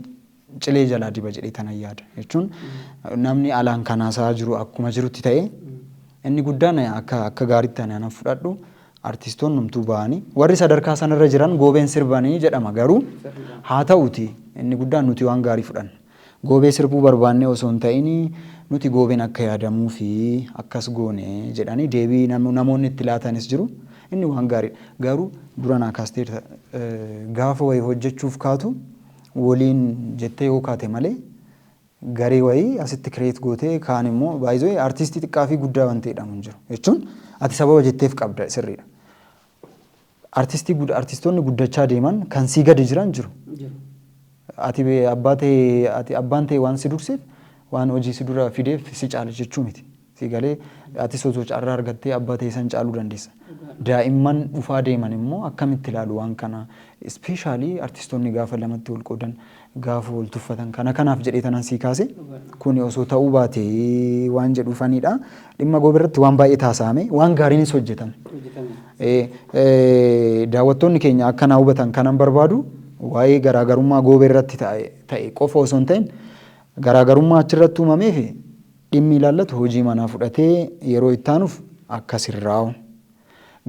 cilee jalaa diba jedhee tanan yaada jechuun, namni alaan kanaasaa jiru akkuma jirutti ta'e, inni guddaan akka gaariitti ani anan fudhadhu, artistoonni numtuu ba'anii warri sadarkaa sanarra jiran goobeen sirbanii jedhama. Garuu haa ta'uti, inni guddaan nuti waan gaarii fudhanna. Goobee sirbuu barbaannee osoo hin ta'in, nuti goobeen akka yaadamuu fi akkas goone jedhanii deebii namoonni itti laatanis jiru. Inni waan gaariidha. Garuu dura naa kaasteerta, gaafa wayii hojjechuuf kaatu waliin jettee yoo kaate malee, garee wayii asitti create gootee kaan immoo baay'ee artiistii xiqqaa fi guddaa wanti jedhamu hin jiru. Jechuun ati sababa jetteef qabda, sirriidha. Artistii artistoonni guddachaa deeman kan sii gadi jiran jiru. Ati abbaa ta'e, ati abbaan ta'e waan si durseef, waan hojii si dura fideef si caala jechuu miti. Si galee, atis osoo carraa argattee abbaa ta'e san caaluu dandeessa. Daa'imman dhufaa deeman immoo akkamitti ilaalu waan kana? Especially artistoonni gaafa lamatti wal qoodan, gaafa wal tuffatan, kana kanaaf jedhee tanan sii kaase, kuni osoo ta'uu baate waan jedhuufanidha. Dhimma goobee irratti waan baay'ee taasifame, waan gaariinis hojjetame. Daawwattoonni keenya akka naa hubatan kanan barbaadu, waa'ee garaagarummaa goobee irratti ta'e qofa osoo hin ta'in, garaagarummaa achirratti uumamee fi dhimmi ilaallatu hojii manaa fudhatee yeroo itti aanuuf akka sirraa'u.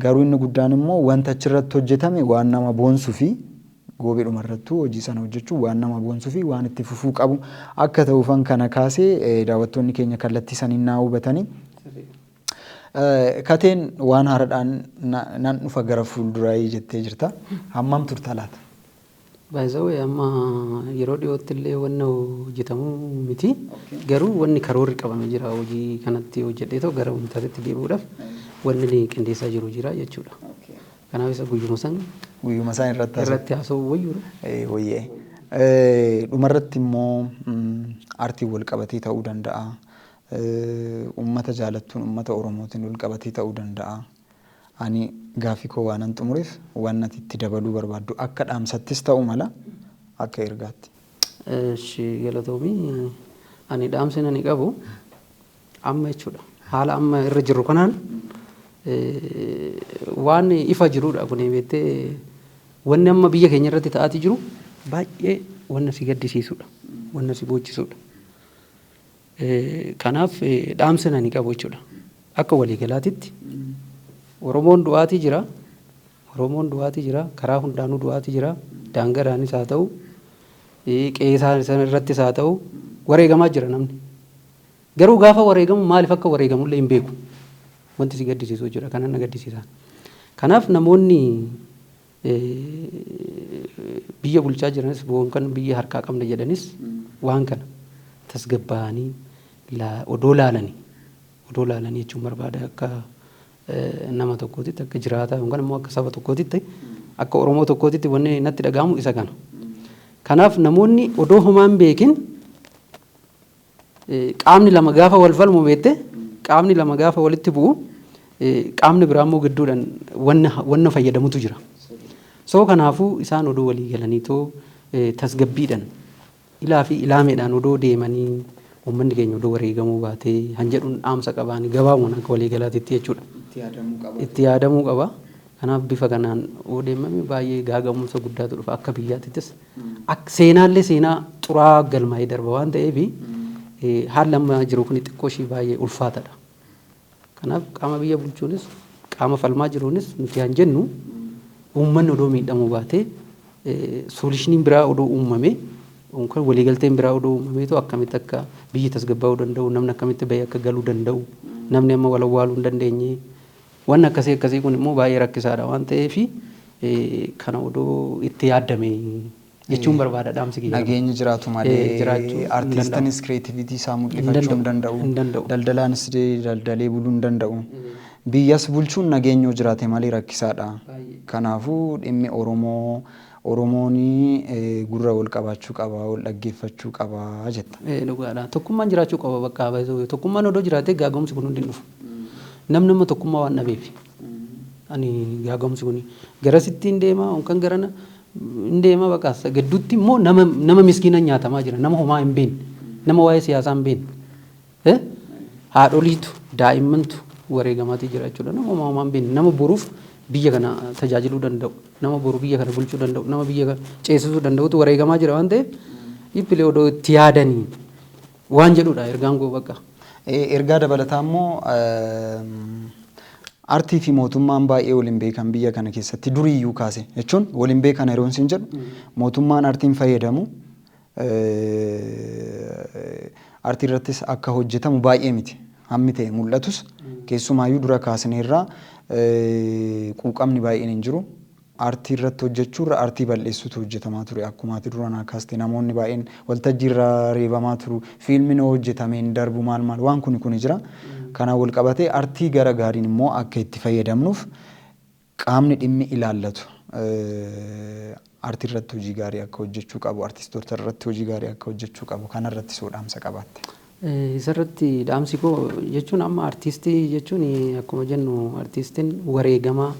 Garuu inni guddaan immoo wanta achirratti hojjetame waan nama boonsuu fi goobeedhuma irrattuu hojii sana hojjechuun waan nama boonsuu fi waan itti fufuu qabu akka ta'uufan kana kaasee, daawwattoonni keenya kallattii saniin naa hubatanii. Kateen waan haaraadhaan nan dhufa gara fuulduraa jettee jirta. Hammam turta laata? Baay'isawee, amma yeroo dhiyootti illee wanna hojjetamuu miti. Garuu wanni karoorri qabamee jira, hojii kanatti hojjedhee ta'u gara wantaatti deebi'uudhaaf wanni inni qindeessaa jiru jira jechuudha. Kanaaf isa guyyuma san Guyyuma isaan irratti haasa'u. Irratti haasa'u wayyuudha. Wayyee. Dhumarratti immoo aartiin wal qabatee ta'uu danda'a. Uummata jaalattuun uummata Oromootiin wal qabatee ta'uu danda'a. Ani gaaffii koo waanan xumureef, waan ati itti dabaluu barbaaddu akka dhaamsattis ta'uu mala, akka ergaatti. Eshi, galatoomii. Ani dhaamsi ani qabu amma jechuudha. Haala amma irra jirru kanaan waan ifa jirudha kun, beektee, wanni amma biyya keenya irratti ta'aatii jiru baay'ee wanna si gaddisiisudha. Wanna si boochisudha. Kanaaf dhaamsi ani qabu jechuudha. Akka waliigalaatitti Oromoon du'aatii jira. Oromoon du'aatii jira. Karaa hundaanuu du'aatii jira. Daangadaanis haa ta'u, qe'ee isaa irrattis haa ta'u, wareegamaa jira namni. Garuu gaafa wareegamu maaliif akka wareegamullee hin beeku. Wanti si gaddisiisu jechuudha. Kanan na gaddisiisa. Kanaaf namoonni Biyya bulchaa jiranis kan biyya harkaa qabna jedhanis waan kana tasgabbaa'anii odoo laalanii odoo laalanii jechuun barbaada. Akka nama tokkootitti, akka jiraataa yookaan immoo akka saba tokkootitti, akka Oromoo tokkootitti wanni natti dhaga'amu isa kana. Kanaaf namoonni odoo homaa hin beekin, qaamni lama gaafa wal falmu beekte, qaamni lama gaafa walitti bu'u, qaamni biraa immoo gidduudhaan wanna fayyadamutu jira. So kanaafuu isaan odoo walii galanii too tasgabbiidhaan ilaa fi ilaameedhaan odoo deemanii, uummanni keenya odoo wareegamuu baatee han jedhuun dhaamsa qabaanii gabaabuun akka walii galaatitti jechuudha. Itti yaadamuu qaba. Kanaaf bifa kanaan yoo deemame baay'ee gaagamumsa guddaatu dhufa akka biyyaatittis. Seenaallee seenaa xuraa galmaa'ee darba waan ta'eef, haalli amma jiru kun xiqqoo ishii baay'ee ulfaataadha. Kanaaf qaama biyya bulchuunis qaama falmaa jiruunis nuti han jennu, uummanni odoo miidhamuu baatee, solutioniin biraa odoo uumame yookaan waliigalteen biraa odoo uumameetu akkamitti akka biyyi tasgabbaa'uu danda'u, namni akkamitti bahee akka galuu danda'u, namni amma wal awwaaluu hin dandeenye, wanni akkasii akkasii kun immoo baay'ee rakkisaadha waan ta'eef, kana odoo itti yaaddame jechuun barbaada, dhaamsi kiyya. Nageenyi jiraatu malee artiistinis creativity isaa mul'ifachuu hin danda'u. Hin danda'u. Daldalaanis daldalee buluu hin danda'u. Biyyas bulchuun nageenyoo jiraate malee rakkisaadha. Kanaafuu dhimmi Oromoo, Oromoon gurra wal qabaachuu qaba, wal dhaggeeffachuu qaba jetta. Dhugaadha. Tokkummaan jiraachuu qaba bakka tokkummaan odoo jiraate gaaga'umsi kun hundi hin dhufu. Namni amma tokkummaa waan dhabeef. Ani gaaga'umsi kun garasitti hin deema yookaan garana hin deema, bakka gidduutti immoo nama miskiina nyaatamaa jira, nama homaa hin beekne, nama waa'ee siyaasaa hin beekne. Haadholiitu, daa'immantu wareegamaatii jira jechuudha. Nama homaa homaa hin beekne, nama boruuf biyya kana tajaajiluu danda'u, nama boru biyya kana bulchuu danda'u, nama biyya kana ceesisuu danda'utu wareegamaa jira waan ta'eef, dhiphilee odoo itti yaadanii waan jedhudha ergaan koo bakka. Ergaa dabalataa immoo, artii fi mootummaan baay'ee waliin beekan biyya kana keessatti duriyyuu kaase jechuun, waliin beekan yeroo isin jedhu, mootummaan artiin fayyadamu, artii irrattis akka hojjetamu baay'ee miti hammi ta'e mul'atus, keessumaayyuu dura kaasneerraa quuqamni baay'een hin jiru. Aartii irratti hojjechuurra aartii bal'eessutu hojjetamaa ture. Akkuma ati dura naa kaaste, namoonni baay'een waltajjii irra reebamaa turu. Fiilmiin hojjetame hin darbu, maal maal waan kuni kuni jira. Kanaan wal qabatee aartii gara gaariin immoo akka itti fayyadamnuuf qaamni dhimmi ilaallatu aartii irratti hojii gaarii akka hojjechuu qabu, artistoota irratti hojii gaarii akka hojjechuu qabu, kanarratti soo dhaamsa qabaatte. Isarratti dhaamsi koo jechuun, amma artiistii jechuun akkuma jennu artiistiin wareegamaa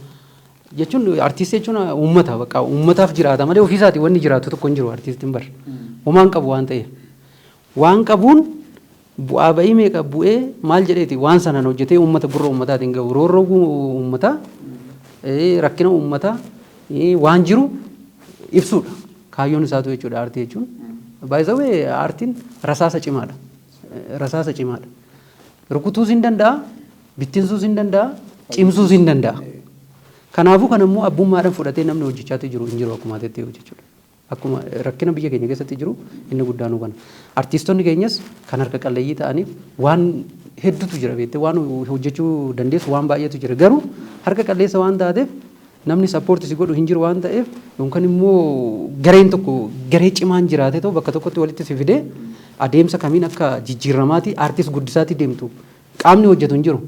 jechuun, artiistii jechuun uummata, bakka uummataaf jiraata malee ofiisaati wanni jiraatu tokko hin jiru. Artiistiin bar homaan qabu waan ta'eef, waan qabuun bu'aa ba'ii meeqa bu'ee maal jedheeti waan sanaan hojjetee uummata gurra uummataatiin gahu, roorroo uummataa, rakkina uummataa waan jiru ibsuudha kaayyoon isaatu jechuudha. Aartii jechuun baay'isawee aartiin rasaasa cimaadha, rasaasa cimaadha. Rukutuus hin danda'a, bittinsuus hin danda'a, cimsuus hin danda'a. Kanaafuu kan immoo abbummaadhaan fudhatee namni hojjechaatu jiru hin jiru akkuma ateetti jechuudha. Akkuma rakkina biyya keenya keessatti jiru inni guddaanuu kana. Artiistonni keenyas kan harka qalleeyyii ta'aniif waan hedduutu jira beektee, waan hojjechuu dandeessu waan baay'eetu jira, garuu harka qalleessa waan taateef namni support si godhu hin jiru waan ta'eef, yookaan immoo gareen tokko, garee cimaan jiraate ta'u bakka tokkotti walitti si fidee adeemsa kamiin akka jijjiiramaatii aartiis guddisaatii deemtu qaamni hojjetu hin jiru.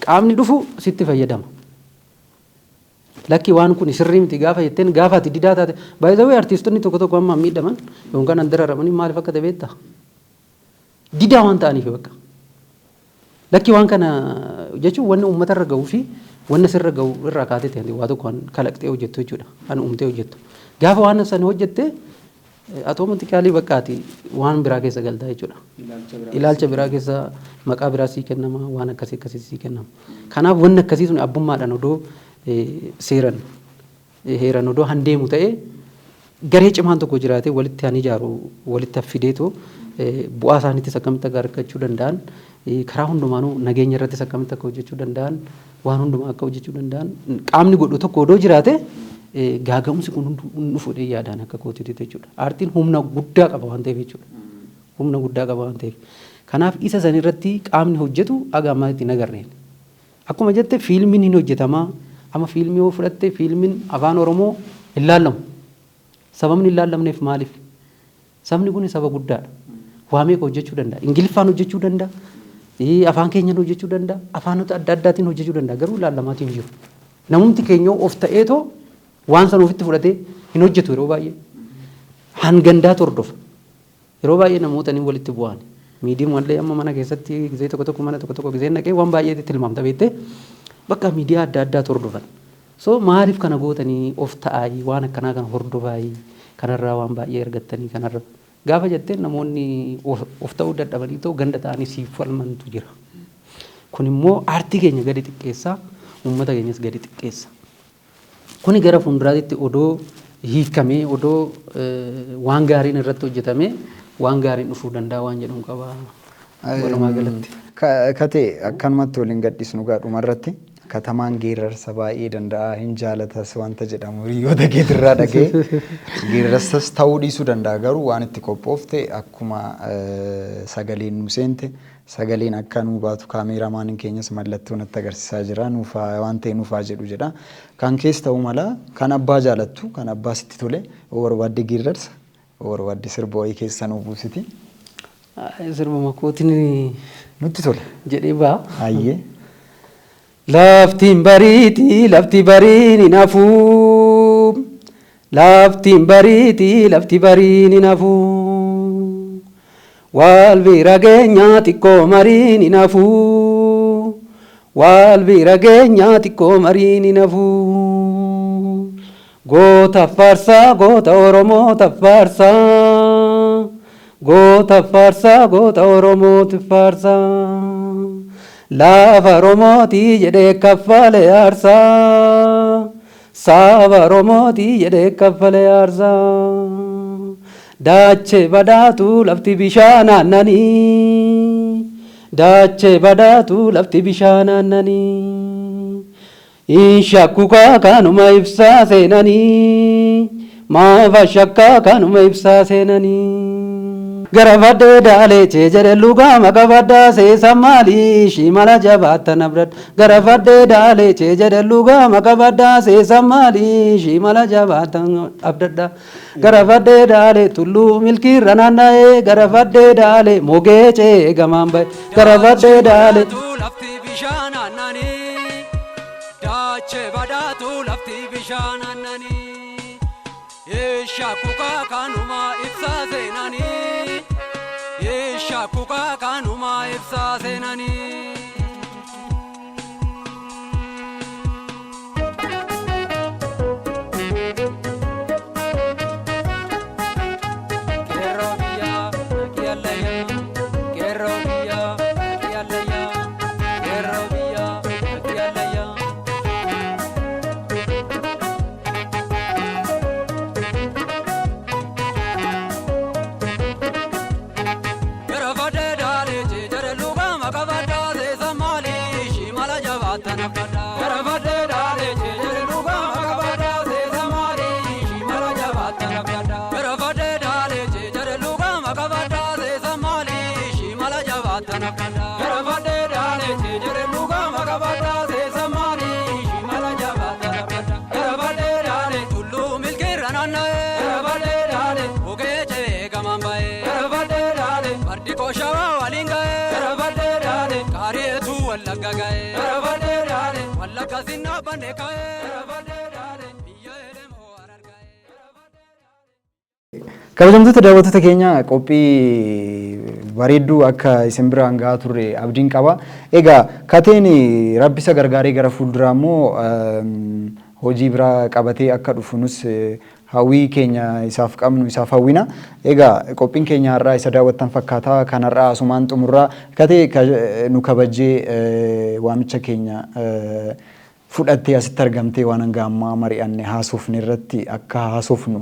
Qaamni dhufu sitti fayyadama. Lakki, waan kun sirrii miti gaafa jetteen, gaafa ati didaa taate, baay'ee artiistonni tokko tokko amma miidhaman yookaan an dararamanii maaliif akka ta'e beektaa? Didaa waan ta'aniif bakka. Lakki, waan kana jechuun wanni uummata irra gahuu fi wanni sirra gahu irraa kaatee ta'e waa tokko kalaqxee hojjettu jechuudha. Kan uumtee hojjettu. Gaafa waan sana hojjette automatically bakka ati waan biraa keessa galtaa jechuudha. Ilaalcha biraa keessa, maqaa biraa sii kennama, waan akkasii akkasii sii kennama. Kanaaf wanni akkasii sun abbummaadhaan odoo seeran heeran odoo handeemu ta'ee, garee cimaan tokko jiraatee walitti han ijaaru, walitti haffideetu bu'aa isaaniittis akkamitti akka argachuu danda'an, karaa hundumaanuu nageenya irrattis akkamitti akka hojjechuu danda'an, waan hundumaa akka hojjechuu danda'an qaamni godhu tokko odoo jiraate, gaaga'umsi kun hunduu hin dhufu jedhee yaadaan akka kootiitti jechuudha. Aartiin humna guddaa qaba waan ta'eef jechuudha. Humna guddaa qaba waan ta'eef. Kanaaf isa san irratti qaamni hojjetu haga ammaatti hin agarreen. Akkuma jette fiilmiin hin hojjetamaa, Amma fiilmii yoo fudhatte, fiilmiin afaan Oromoo hin laallamu. Sababni hin laallamneef maaliif? Sabni kun saba guddaadha. Waa meeqa hojjechuu danda'a? Ingiliffaan hojjechuu danda'a. Afaan keenyaan hojjechuu danda'a. Afaanota adda addaatiin hojjechuu danda'a. Garuu laallamaatiin hin jiru. Namumti keenya of ta'eetoo waan sana ofitti fudhatee hin hojjetu yeroo baay'ee. Hangandaatu hordofa. Yeroo baay'ee namoota ni walitti bu'an. Miidiyaa amma mana keessatti gizee tokko tokko, mana tokko tokko gizee naqee waan baay'eetti tilmaamta beektee, bakka miidiyaa adda addaatu hordofan. So maaliif kana gootanii? Of ta'aayii, waan akkanaa kana hordofaayii, kanarraa waan baay'ee argattanii kanarra. Gaafa jetteen namoonni of ta'uu dadhabanii ta'u ganda ta'anii siif falmantu jira. Kun immoo aartii keenya gadi xiqqeessaa, uummata keenyas gadi xiqqeessa. Kuni gara fuulduraatti odoo hiikamee, odoo waan gaariin irratti hojjetamee, waan gaariin dhufuu danda'a waan jedhuun qaba walumaa galatti. Katee, akkanumatti waliin gadhiisnu gaa, dhumarratti katamaan geerarsa baay'ee danda'a, hin jaalatas wanta jedhamu hiriyoota keetirraa dhagee, geerarsas ta'uu dhiisuu danda'a, garuu waan itti qophoofte akkuma sagaleen nu seente sagaleen akka nu baatu kaameeraamaaniin keenyas mallattoo natti agarsiisaa jira, nuufaa waan ta'e nuufaa jedhu jedha. Kan keessa ta'uu mala, kan abbaa jaalattu, kan abbaa sitti tole, yoo barbaadde geerarsa, yoo barbaadde sirba wayii keessa nu buusiti. Sirba makootiin Nutti tole. jedhee ba'a. Hayyee. Laftiin bariitii, lafti bariin hin hafuu. Laftiin bariitii, lafti bariin hin hafuu. Wal bira geenyaa xiqqoo mariin hin hafuu. Wal bira geenyaa xiqqoo mariin hin hafuu. Goota faarsaa, goota Oromoota faarsaa. Goota faarsaa, goota Oromooti faarsaa. Lafa Oromootii jedhee kaffale aarsaa. Saba Oromootii jedhee kaffale aarsaa. Daachee badhaatu lafti bishaan aannanii. Daachee badhaatu lafti bishaan aannanii. Inshakkukaa kanuma ibsaa seenanii. Maafa shakkaa kanuma ibsaa seenanii. Gara fadhee daalee cee jedhe lugaa maka faddaa seesa maalii shimala jabaattan abdadha. Gara fadhee daalee cee jedhe lugaa maka faddaa seesa maalii shimala jabaattan abdadha. Gara fadhee daalee tulluu milkiirra naanna'ee, gara fadhee daalee mogee cee gamaan ba'e. Gara fadhee daalee. Lafti bishaan aannanii, daachee badhaatu lafti bishaan aannanii, Eeshaa kanuma ibsaa seenanii, eeshaa kukaa kanuma ibsaa seenanii. Qeerroo biyyaa dhaqii allayyaa, qeerroo biyyaa dhaqii allayyaa, qeerroo biyyaa dhaqii allayyaa. Gara fadhee daalee jedhe lugaa maka fadhaa seesa maalii shimala jabaatan abdadha. Gara fadhee daalee jedhe lugaa maka fadhaa seesa maalii shimala jabaatan abdadha. Gara fadhee daalee jedhe lugaa maka fadhaa seesa maalii shimala jabaatan abdadha. Gara fadhee daalee jedhe lugaa maka fadhaa seesa maalii shimala jabaatan abdadha. Gara fadhee daalee tulluu milkiirra naanna'ee. Gara fadhee daalee bukee cee gamaan ba'ee. Gara fadhee daalee fardi koshawaa waliin ga'ee. Gara fadhee daalee qaari'eetu wallagga ga'ee. Gara fadhee daalee wallagga sinnaa banne ka'ee. Gara fadhee daalee biyya elemoo harar ga'ee. Kabajamtoota daawwattoota keenya, qophii bareedduu akka isin biraan gahaa turre abdiin qaba. Egaa kateen rabbisa gargaaree gara fuulduraa immoo hojii biraa qabatee akka dhufu nus hawwii keenya isaaf qabnu isaaf hawwina. Egaa qophiin keenya har'aa isa daawwattan fakkaataa, kan har'aa asumaan xumurraa. Katee, nu kabajjee waamicha keenya fudhattee asitti argamtee, waan hanga ammaa mari'anne haasofne irratti akka haasofnu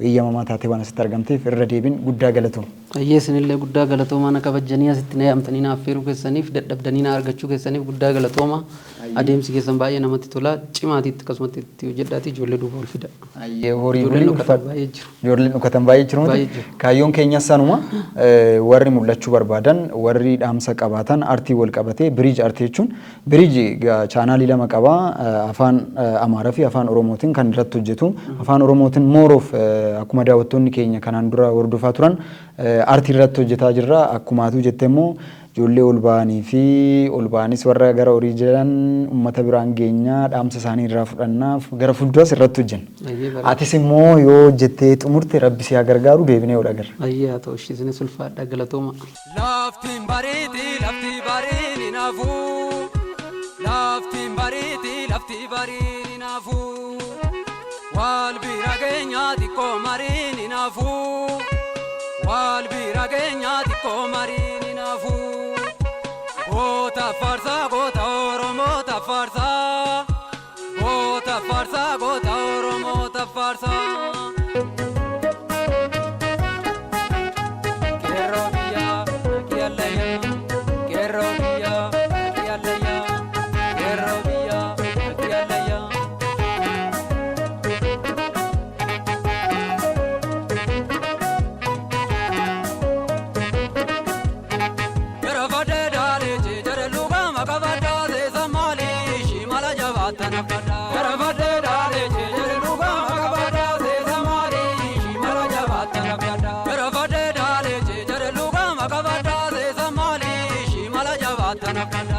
eeyyamamaa taatee waan asitti argamteef irra deebiin guddaa galatoom. Ayyee, isinillee guddaa galatoomaa. Na kabajjanii asitti na yaamtanii na affeeruu keessaniif, dadhabdanii na argachuu keessaniif guddaa galatooma. Adeemsi keessan baay'ee namatti tola. Cimaatiitti akkasumatti itti hojjedhaati ijoollee duuba ol fida. Ayyee, horii Ijoolleen bulii dhokatan ulfaadhu. baay'ee jiru. Ijoolleen dhokatan baay'ee jiru Baay'ee miti. jiru. Kaayyoon keenyas sanuma, warri mul'achuu barbaadan, warri dhaamsa qabaatan, artii wal qabatee Biriij Artii jechuun Biriij chaanaalii lama qaba, afaan Amaaraa fi afaan Oromootiin kan irratti hojjetu. Afaan Oromootiin more of akkuma daawwattoonni keenya kanaan dura hordofaa turan artii irratti hojjetaa jirra. Akkumaatu jette immoo ijoollee ol ba'anii fi ol ba'anis warra gara horii jiran uummata biraan geenyaa, dhaamsa isaanii irraa fudhannaaf gara fuulduras irratti hojjenna. Ayyee, bareeda. Atis immoo yoo hojjettee xumurte, Rabbi si haa gargaaru, deebinee ol agarra. Ayyee, haa ta'u, isinis ulfaadha, galatooma. Laftiin bariiti, lafti bariin hin hafu. Laftiin bariiti, lafti bariin hin hafu. Wal bira geenyaa xiqqoo mariin hin hafu. Wal bira geenyaa xiqqoo mariin hin hafu. Goota faarsaa, goota Oromoota faarsaa. Goota faarsaa, goota Oromoota faarsaa. Qeerroo biyyaa dhaqii allayyaa. Qeerroo biyyaa dhaqii allayyaa. Qeerroo biyyaa dhaqii allayyaa. Gara fadhee daaleechi jara lugaama qabadhaa seesa maalii shimala jabaatan abdadhaa. Gara fadhee daaleechi jara lugaama qabadhaa seesa maalii shimala jabaatan abdadhaa. Gara fadhee daaleechi jara lugaama qabadhaa seesa maalii shimala jabaatan abdadhaa.